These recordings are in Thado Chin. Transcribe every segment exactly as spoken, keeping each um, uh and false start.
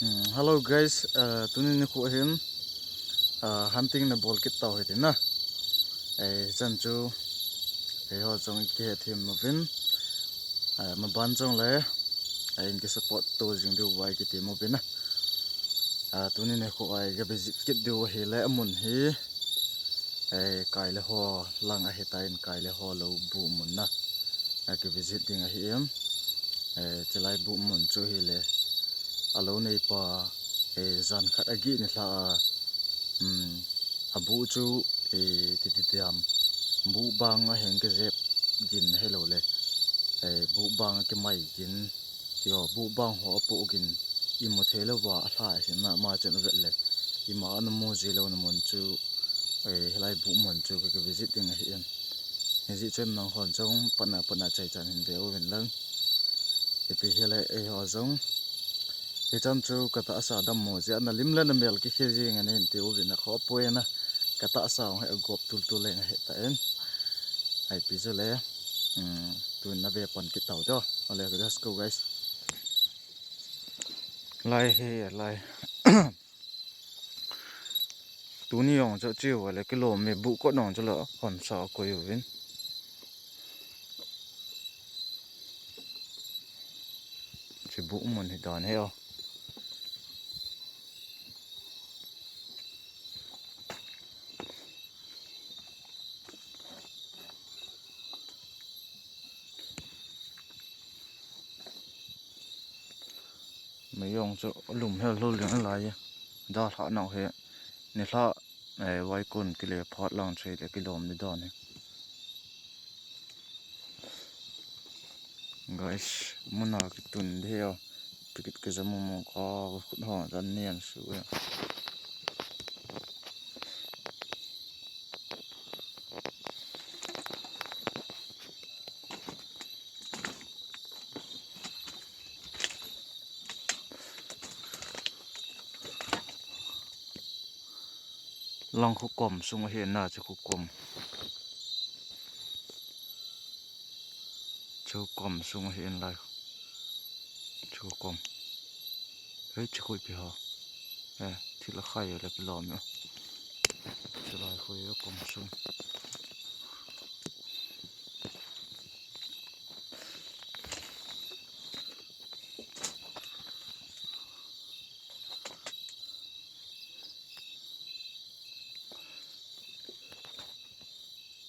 Mm, hello guys, uh, tuni nikho hin, uh, hunting na bol kit tau hite na. Eh, chan chu, eh, ho jong i kihe them uvin, uh, maban jong le, uh, in ki support to jing diu vai kiti mo uvin na. Uh, tuni nikho a i ga visit kit diu ahile amun hi, eh, Kaile ho lang ahitan, Kaile ho lou buh mun na. A ki visit ding ahi em. Eh, chulai buh mun chu hile, alou neipa, eh, jan khat agih nilhah a, um, abuh chu, eh, titi tiam, buh bang a heng kijep gin hilou le, eh, buh bang a kimai gin, ti ho, buh bang ho apoh gin, imu thei louva alha ahi na, ama chun avet le, ima ana mu ji louna mun chu, eh, hilai buh mun chu ka, ka visit ding ahi in. Hijeh chun nanghon jong patna patna chaichan hin ve uvin lang. Ipi hile eiho jong, hichan chu ka tahsa dammo jeh a na lim le na mel kikhel jeng in hin ti uvin, akhoh poi na, ka tahsa hung hi agop tultul leng ahitan. Ipi chu le, um, tun na ve pan kit tau te. Ale, let's go guys. Lai hi, lai. Tuni jong chu chiu le kilom mi buh kot nong chu la hon sa koi uvin. Chi buh mun hi dan hi o. Mei jong chu lum hel lhul ding alai e. Dalhah nau hi nilhah, eh, vaikun kile phat lang chu hile kilom ni dan hi. Guys, muna kitun ding hi o. Pikit kijam mo ka khut ho jan nian su e. Lang khu kom sung ahi na, chu khu kom. Chu kom sung ahi in lai. Chu kom. Hei, chu khu ipi ho. Eh, thil akhai le kilom e. Chu lai khu kom sung.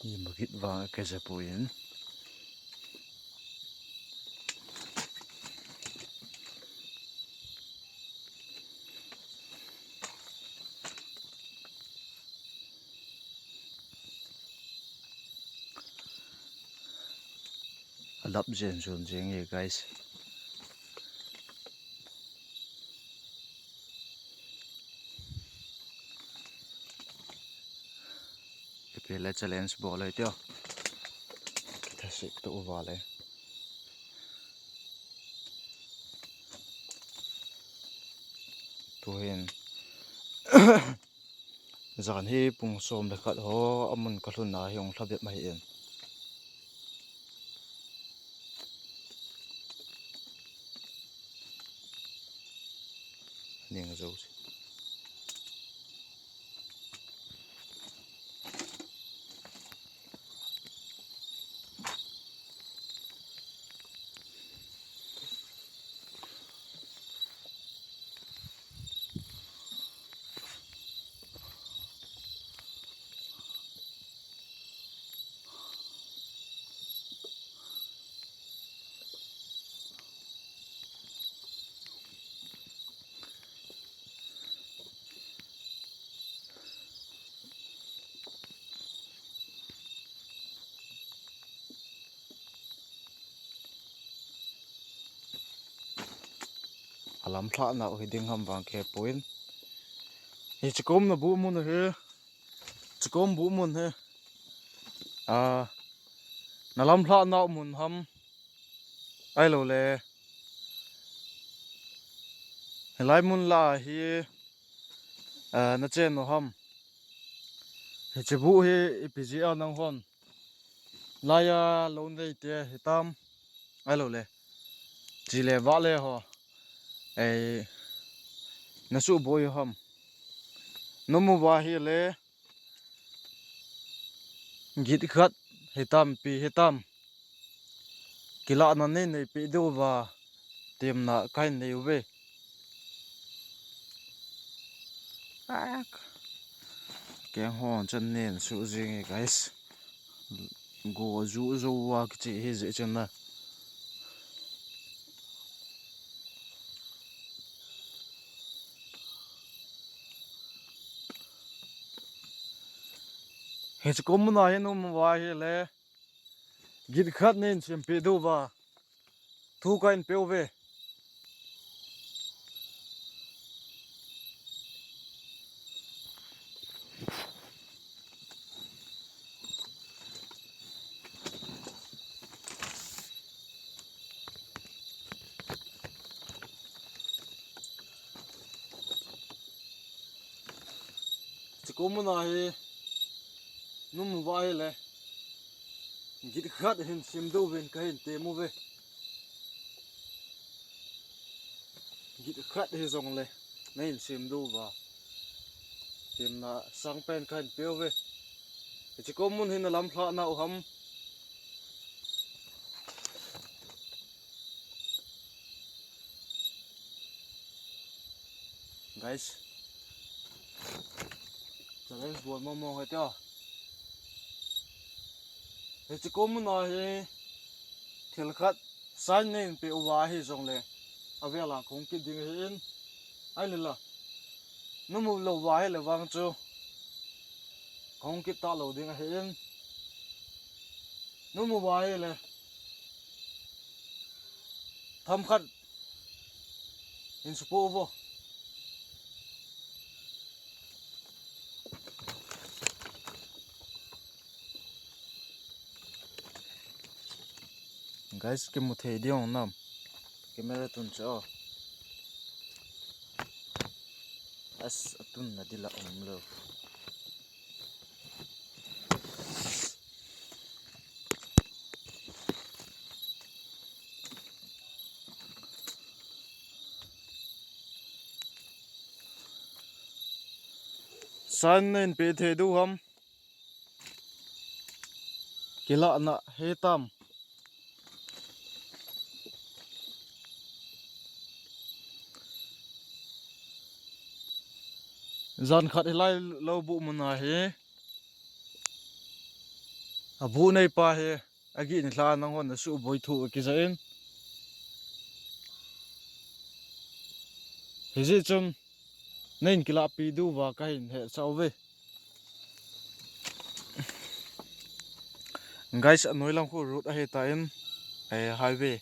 Ima kit vang a kija poi in. Alap jen jon jeng e, guys. Ipi le challenge bol le tio. Thasik to uva le. Tuhin. Jan hi pung som le khat ho, amun ka lhun a hi hung lha bep ahi in. Ning jo si. Alam lhah nau hi ding ham vang khe poi in. Hiche kom na buh mun hi. Hiche kom buh mun hi. A, na lam lhah nau mun ham. Ahilou le. Hilai mun lah a hi, a, na chen u ham. Hiche buh hi ipi jeh a nanghon. Laiya lou nei te hitam. Ahilou le. Chi le vah le ho. Ei. Na suboi ham. Nomu va hile. Git khat hitam, pi hitam. Kilahna nei neipe diu va. Temna kahin nei uve. Ak. Keng hon chan nen su jing e, guys. Go ju jo wa kichi hi je chan na. Hiche ko muna hi nomu va hile. Git khat nei sempeh diu va. Thu kahin peuve. Hiche ko muna hi nomu va hile. Git khat hin sem diu vin kahin tem uve. Git khat hijongle. Nahin sem diu va. Temna sangpen kahin peuve. Hiche ko mun hin alamlhah nau ham. Guys. Challenge bol momo hoi tia. Hiche ko muna hi thil khat sign neipe uva hijongle. Avela kahung kit ding ahin. Ahile la. Nomu lou va hile vang chu. Kahung kit talou ding ahin. Nomu va hile. Themkhat hin supoh uvo. Guys, kimu thei ding nam. Camera tun cha. As, atunna dila umlou. Sign neipe thei diu ham. Kilahna hitam. Jan khat hilai lou bu muna hi. Abu neipa hi. Agih ni lha nang hon na suboi thu akija in. Hijeh chun. Neihin kilahpi diu va kahin hetsah uve. Guys, anoi lang khu road ahi tan, eh, highway.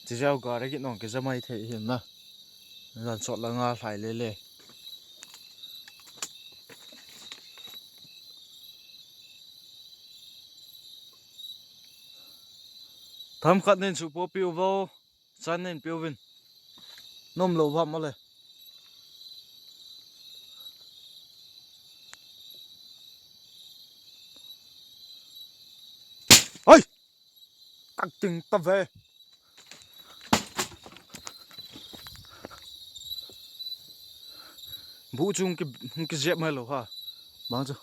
Chijeh a gari kit nong kija mai thei hin na. Jan sot langa lhai lele. Themkhat neihin supoh peh uvo. Sign neihin peuvin. Nom lou vam ale. Ai! Kak ting ta ve. Bu chu hung ki, hung kijep mai lou ha. Bang chu.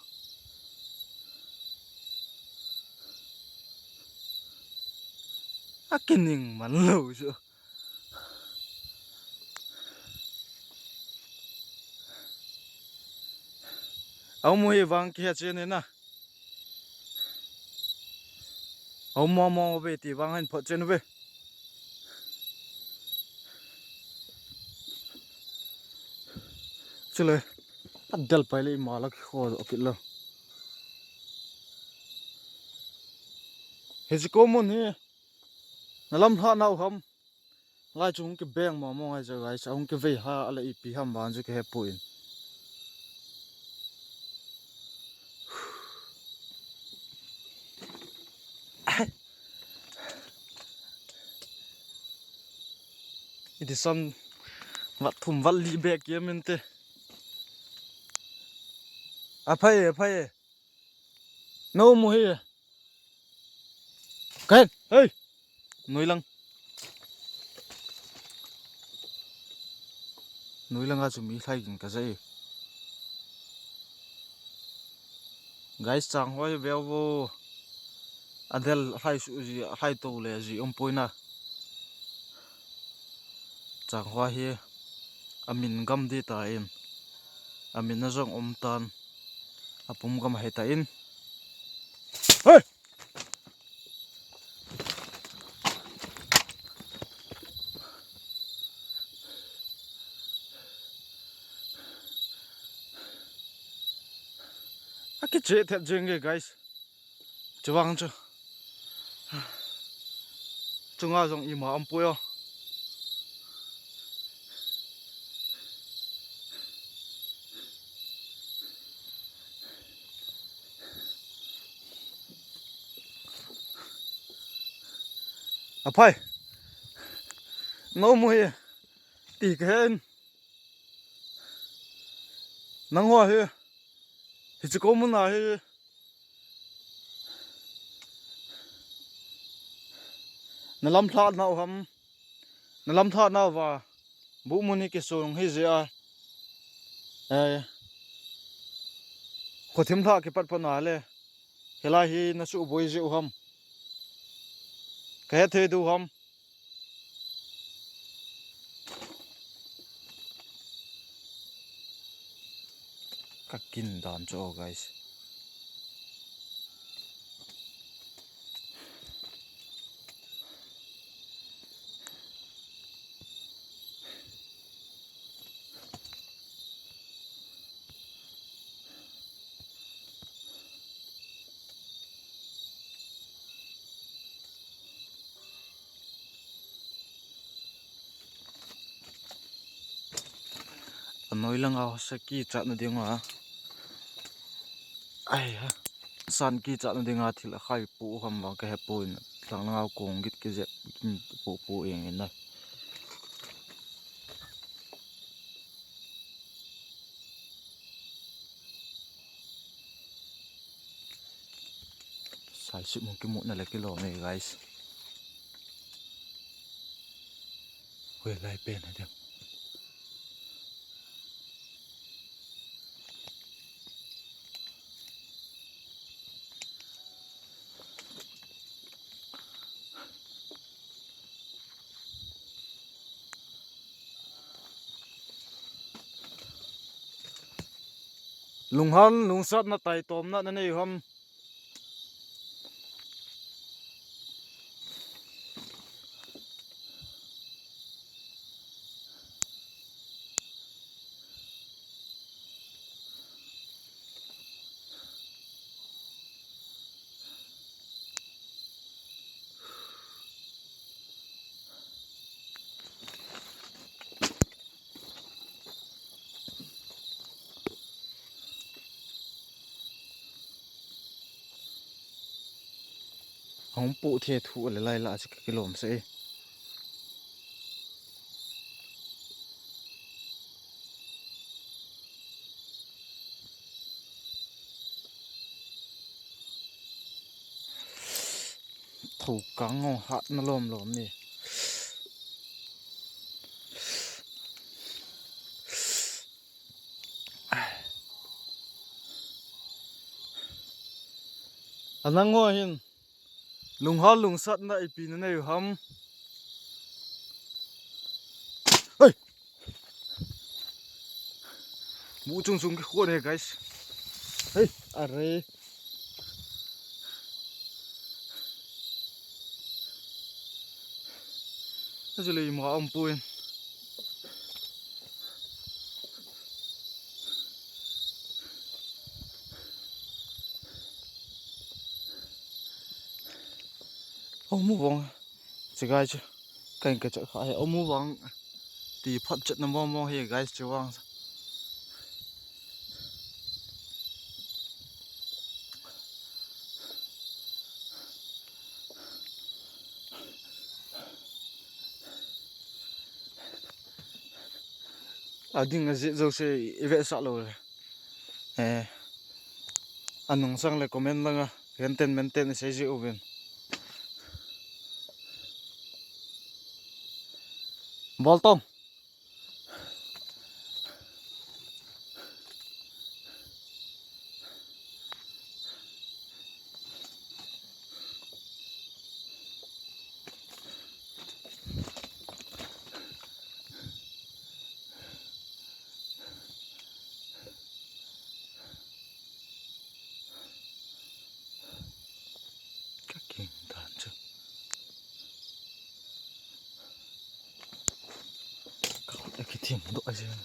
Akining man lou chu. Aum u hi vang kihe chen e na. Aum mo mo ve ti vang hin phot chen ve. Chule, adel pai le ima la kikho kit lo. Hiche ko mun hi, na lam lha nau ham. Lai chu hung kibeng mo mo ngai chu guys, hung kivei ha ale ipi ham vang chu kihe poi. Iti san vat thum vat li bek kiam inte. Aphai, aphai. No mu hi. Ken, hey. Noi lang. Noi langa chu mi lhai ging ka ja e. Guys, chang hoa hi veu vo. Adel lhai su ji, lhai to le ji um poi na. Chang hoa hi amin gam di ta in. Amin a jong um tan. Apum gam hei ta in. Hey! Akiche thet jeng e, guys. Chuvang chu. Chunga jong ima um poi o. Aphai. Nau mu hi. Ti ka hen. Nang hoa hi. Hiche ko mun a hi. Na lam lhah nau ham. Na lam lhah nau va. Bu mun hi kisung hi jeh a. Eh. Khothim lhah kipat pat na le. Hilai hi na su boi jeh u ham. Ka het thei du ham. Ka kin dan chu, oh, guys. Anoi langa hosa kichatna dinga. Ai ha. San kichatna dinga thil akhai pu ham vang ka he poi na. Lhang langa kong git kijep pu pu eng in na. Sai sip mun kimu na le kilom e, guys. Hoi lai pen ha dem. Lunghal lungsatna taitomna na nei u ham. Ahung pu the thu le lai la chi ka kilom se. Tho kang ngong hat na lom lom ni. Anang ho hin lunghal lungsatna ipi na nei u ham. Hey! Mu chung chung ki khon he, guys. Hey, are. Achu le ima um poi. Amu vang. Chi guys chu. Kan ka cha kha he. Amu vang. Ti phat chet na mong mong he, guys, chu vang. Ading a jit jouse i vetsah lou le. Eh, anung sang le comment langa, henten menten i sei ji uvin. Bol tong. Doh a jeng.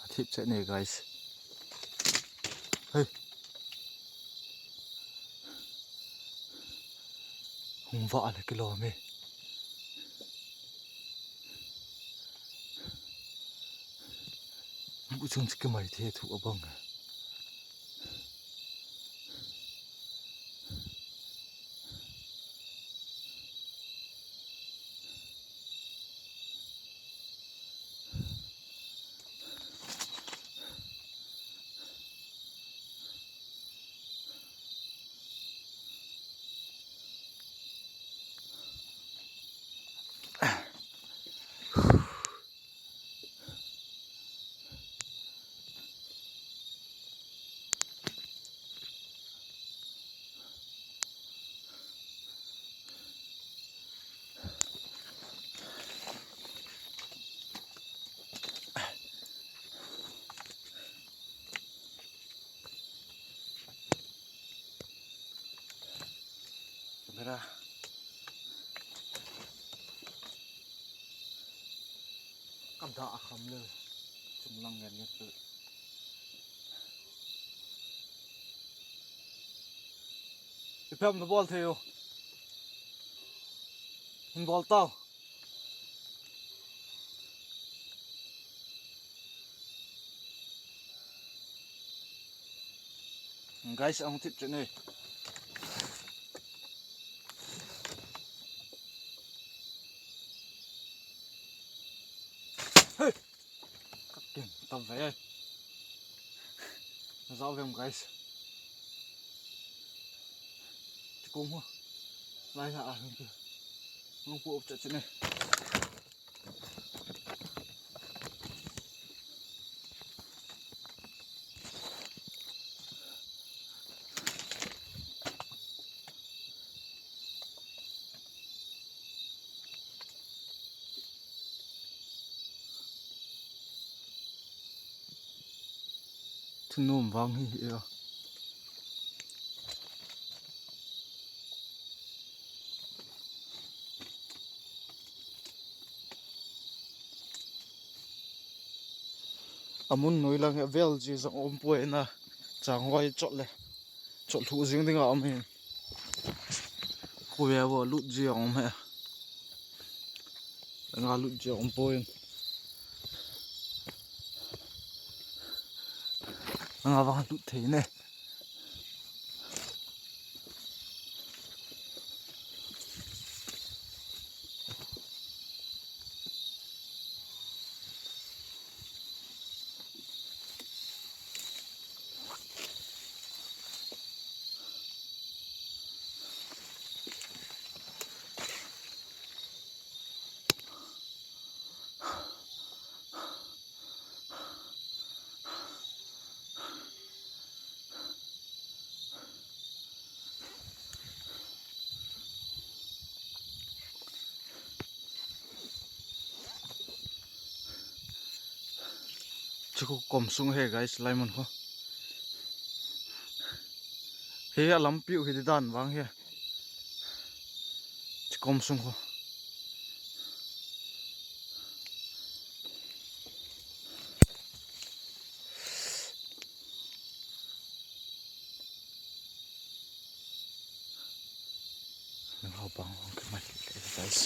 Athip chet ne, guys. Hey. Hung vah le kilom e. Bu chung chu kimai the thu abang. Bera. Ka dah a kham le. Chunglang ngen ngen tu. Ipi ham na bol thei u. Hin bol tau. Guys, ahung thip chet ne. Hey! Ka king tam ve. Na jao vem, guys. Ti kong ho. Lai la a hung ki. Hung pu up chet chet ne. Thunom vang hi hi a. Amun noi lang hi avel ji jong um poi na, chang hoi chot le. Chot lhu jing ding a um hin. Khu ve vo lut ji a um he. Nga lut ji a um poi. Nga vang lut thei ne. Chu khu kom sung he guys, lai mun khu. He a lampi u hi di dan vang he. Chu kom sung khu. Nang hau bang hong kemai le guys.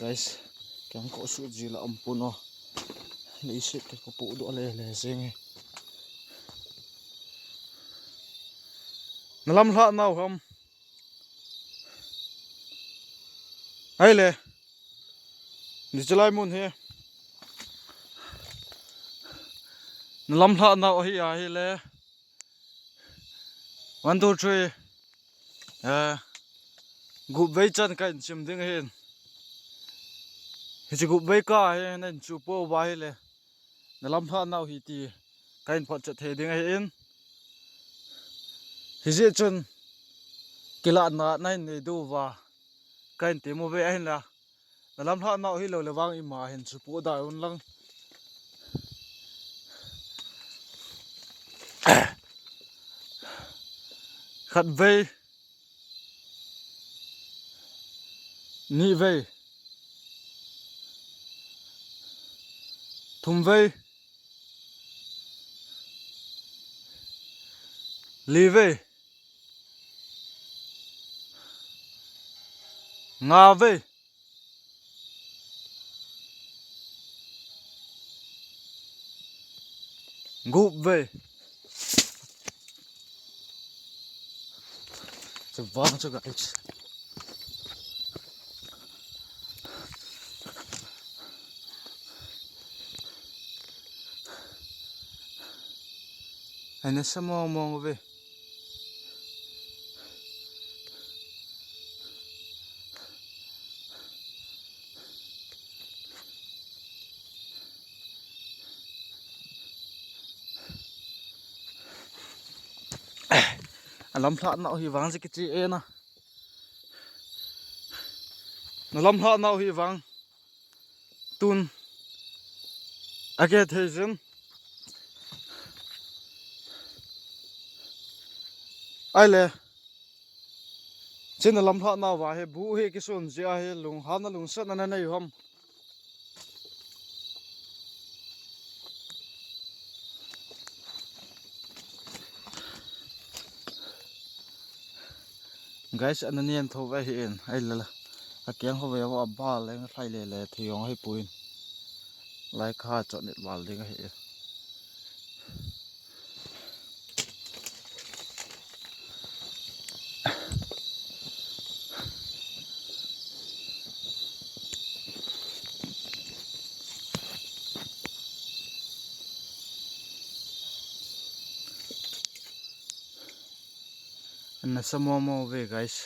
Guys, keng ko su ji la ampun o. Leiset ke ko pu do le le jeng e. Na lam hla nau ham. Ahile, ni chulai mun hi na lamlhah nau ahi ahile, one, two, three, eh, gup vei chan ka hin chim ding ahin. Hiche gup vei ka hi na hin chu po uva ahile, na lamlhah nau hi ti ka hin photchet thei ding ahin. Hijeh chun kilahna na hin nei diu va ka hin tem uve ahinla, na lamlhah nau hilou le vang ima hin chu po da un lang. Khat vei, ni vei, thum vei, li vei, nga vei, gup vei. Chevang chu guys. Ana sa mong mong uve. A lamlhah nau hi vang jeh kiche e na. Na lamlhah nau hi vang tun akihe thei jin. Ahile, chena lamlhah nauva hi bu hi kisun jeh a hi lunghanna lungsetna na nei u ham? Guys, ana nen tho ve ahin, ahile la. Akeng ho ve a bal leng lhai le le thei jong ahi poi. Lai kha chot nit val ding ahi. Ana sa mong mong uve, guys.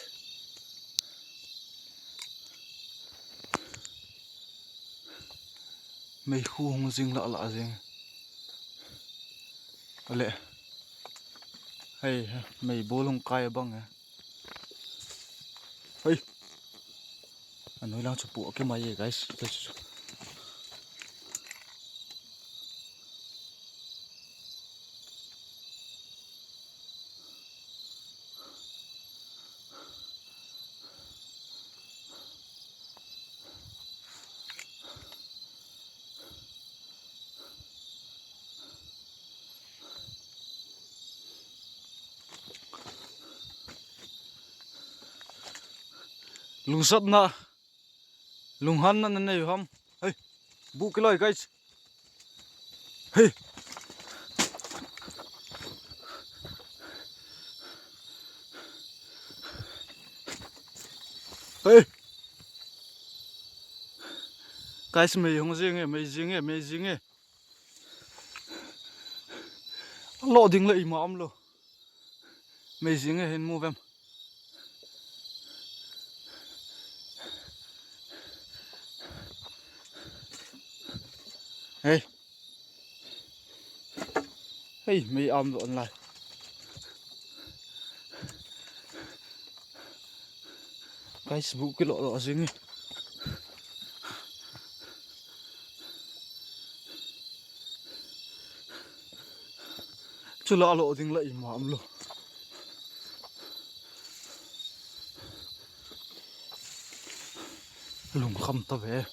Meikhu hung jing lah lah jing. Ale. Hei, meibol hung kai abang e. Hei. Anoi lang chu po akimai e, guys. Chu, chu, chu. Lungsatna, lunghanna na nei u ham? Hei, bu kiloi, guys. Hei. Hei. Guys, mei hung jing e, mei jing e, mei jing e. Alo ding le ima umlou. Mei jing e, hin mu vem. Hei. Hei, mei um lou nalai. Guys, bu kilo lo jing e. Chula alo ding la ima umlou. Lungkham ta ve.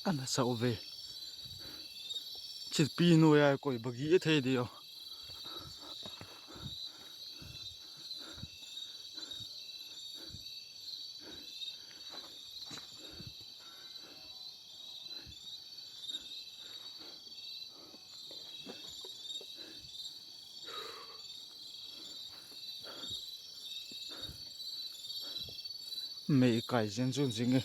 Ana sa uve. Chipi noiya koi bagi e thei di o. Mei kai jeng jun jing e.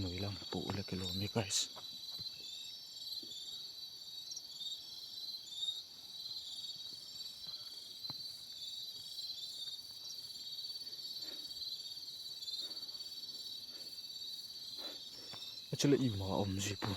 Noi lang pu le kilom e, guys. Achule ima um ji pu.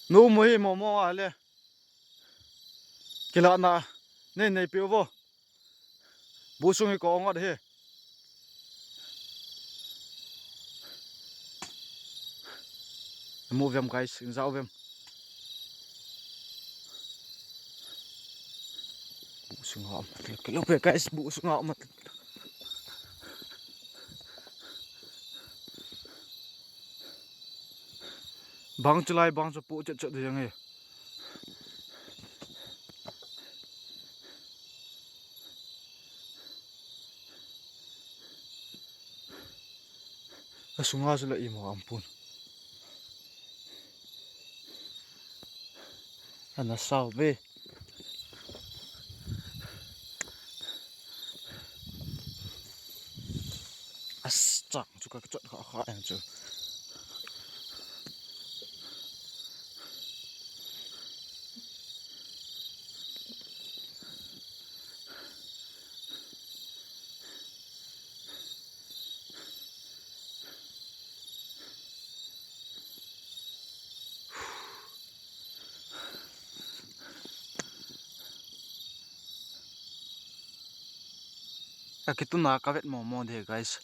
Nu mu hi momo a le. Kila na. Nei nei piu vo. Bu sung hi ko ngot hi. Mu vem, guys, in jao vem. Bu sung ha mat le kilo pe, guys, bu sung ha mat. Bang chulai bang chu pu chet chet jeng e. Asunga chu la ima um pun. Ana sao ve. As chang chu ka chot kha kha ang chu. Ka kituna ka vet momo de, guys.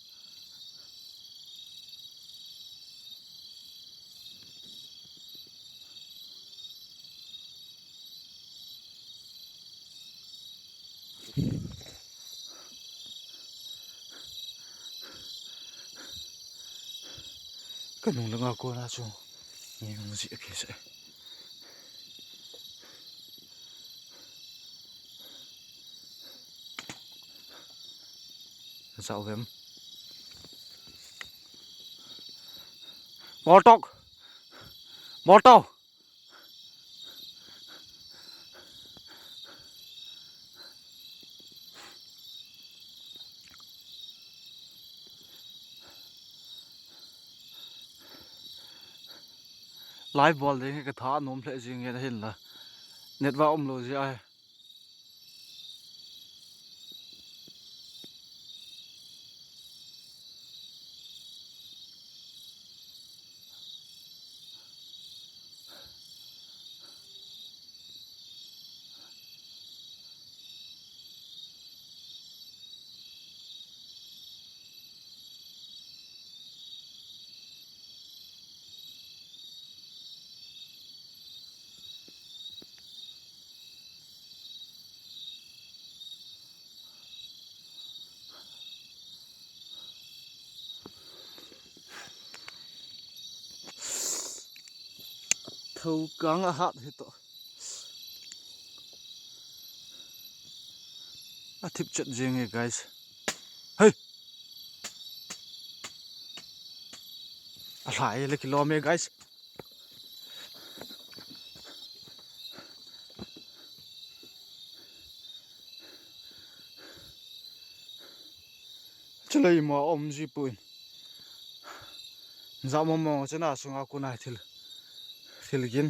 Ka nung langa kona chu. Ni nung ji ke se. Sao vem. Mortok. Mortok. Live bol ding hi ka tha nom lheh jing nge na hin la. Net va um lo ji ai. Thokang a hat hi to. A thip chet jing e, guys. Hey! A hlai le kilom e, guys. Chulai ima um ji pun. Jamo mo chena sunga kunai thil. Thil gin.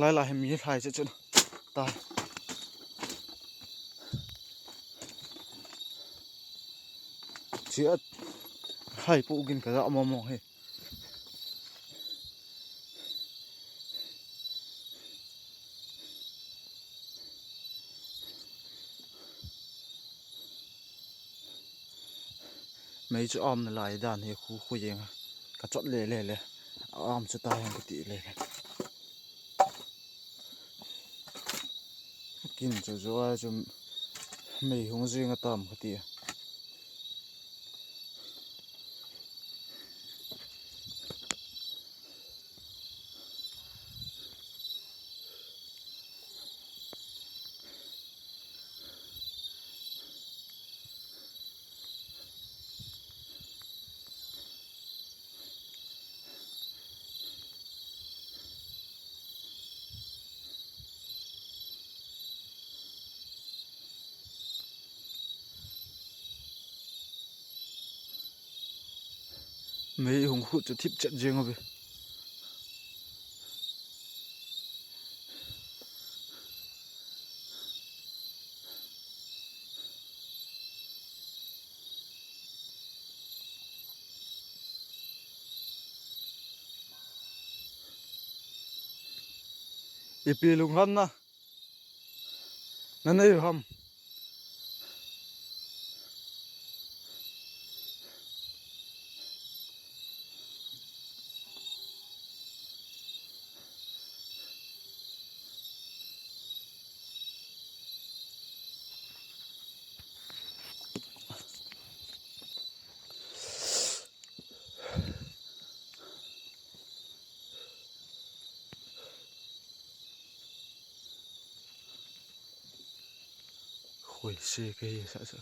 Lai la hi mi hlai che chun. Ta. Chia hai pu gin ka jamo mo hi. Mei chu um nalai dan hi khu khu jeng a. Ka chot le le le. Um chu ta jeng ka ti le le. Kin chu chu a chu mei hung jing atam kha ti. Mei hung khut chu thip chet jeng ave. Ipi lunghanna nanei u ham? Khoi se kahi sa sa.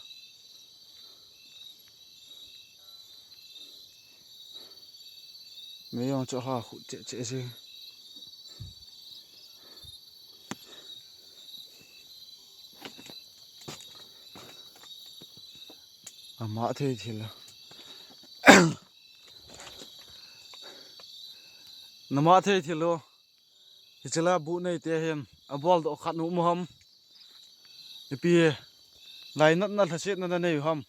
Mei jong chu ha khu che che se. Ama thei thil. Nama thei thil lo. Hiche la bu nei te hin abol doh khat nu mu ham. Ipi lainatna lhasetna nanei u ham?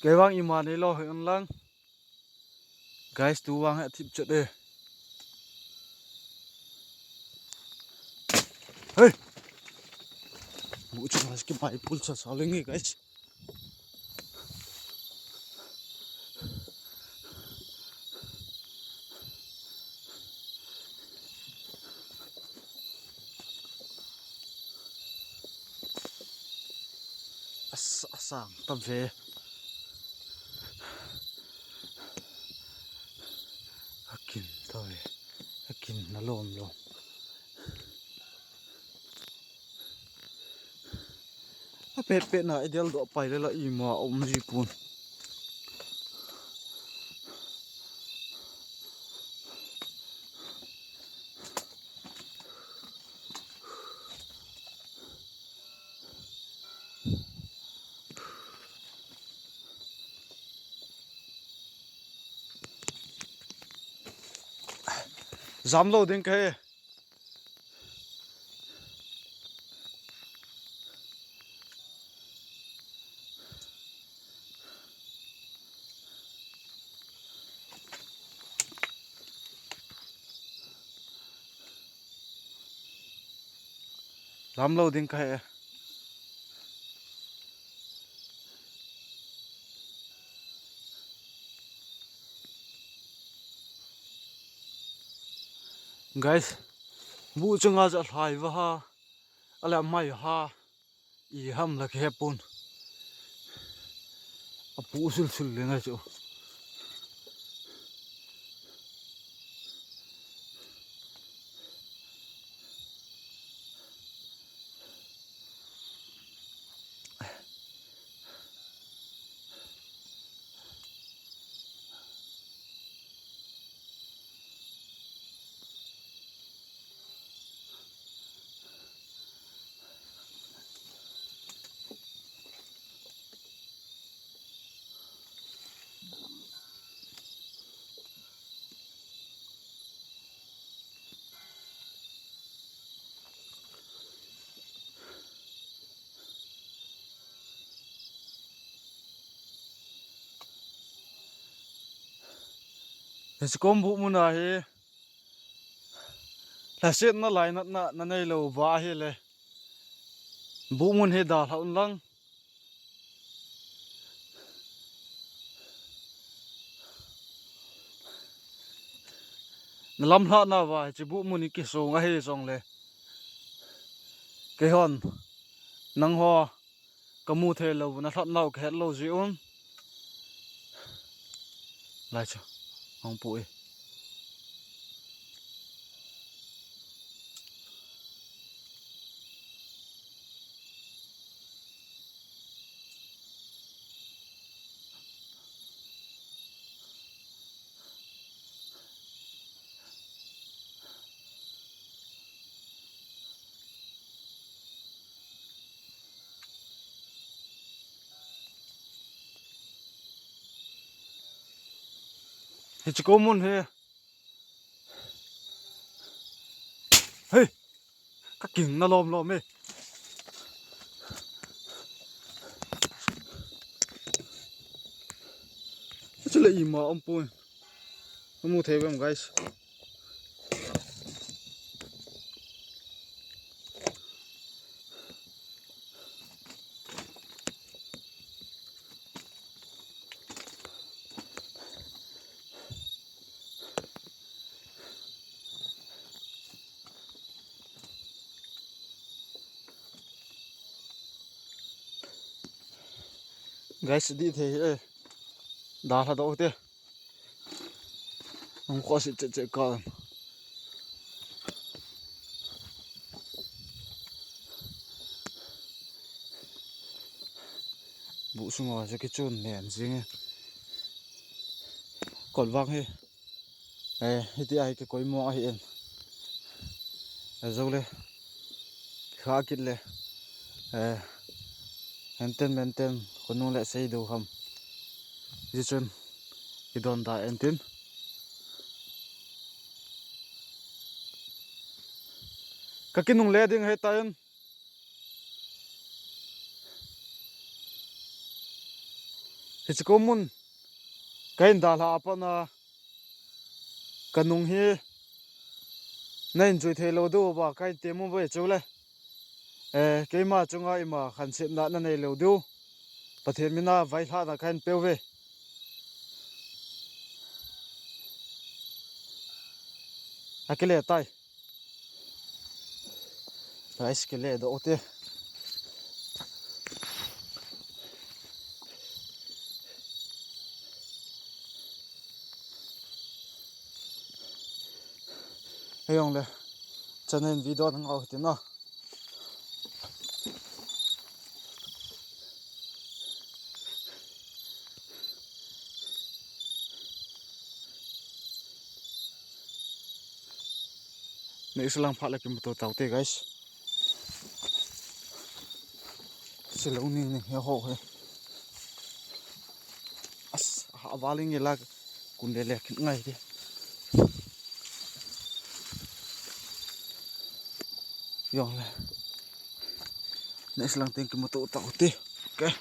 Kei vang ima neilou hih un lang. Guys, tu vang hi athip chet e. Hey! Bu chu guys, kibai pul sa sa leng e, guys. Asa, asang ta ve. Akin ta ve. Akin na lom lom. Apet pet na idel doh pai le la ima um ji pon. Jam lou ding kahi. Jam lou ding kahi. Guys, bu chunga ja lhai va ha, ala mai ha, i ham la ke pon. Apu sul sul le ngai chu. Hiche kom bu muna hi Lhasetna lainatna nanei lou uva ahile, buhmun hi dalha un lang. Nalamlhah nauva hiche buhmun hi kisong ahi jongle, keihon nangho kamu thei lou, nalhah nau kahet lou jeh un. Lai chu, hung pu e. Hiche ko mun hi. Hei! Ka kingna lom lom e. Chule ima um poi. Amu thei vem, guys. Guys, di thei e. Dalha doh te. Hung khoh sit chet chet ka. Buh sunga chu kichun nen jing e. Kolvang hi. Eh, hiti a hi kikoi mo ahi in. Ajole. Kha kit le. Eh, henten menten khonung le sei do ham. Hichun i don da entin. Ka kinungle ding ahi tan. Hiche ko mun ka hin dalha a pat na ka nung hi na enjoy thei lou diu va ka hin temu ve chule. Eh, keima chunga ima khansetna na nei lou diu. Pathen mina vailhahna ka hin peu ve. Akile tai. Guys, kile doh te. Hei jong le, channel video nang au tin na. Next lang phat le kimuto tau te, guys. Silou ning ning he ho he. As, ha valing ila kun le le kin ngai te. Jong le. Next lang teng kimuto tau te. Okay.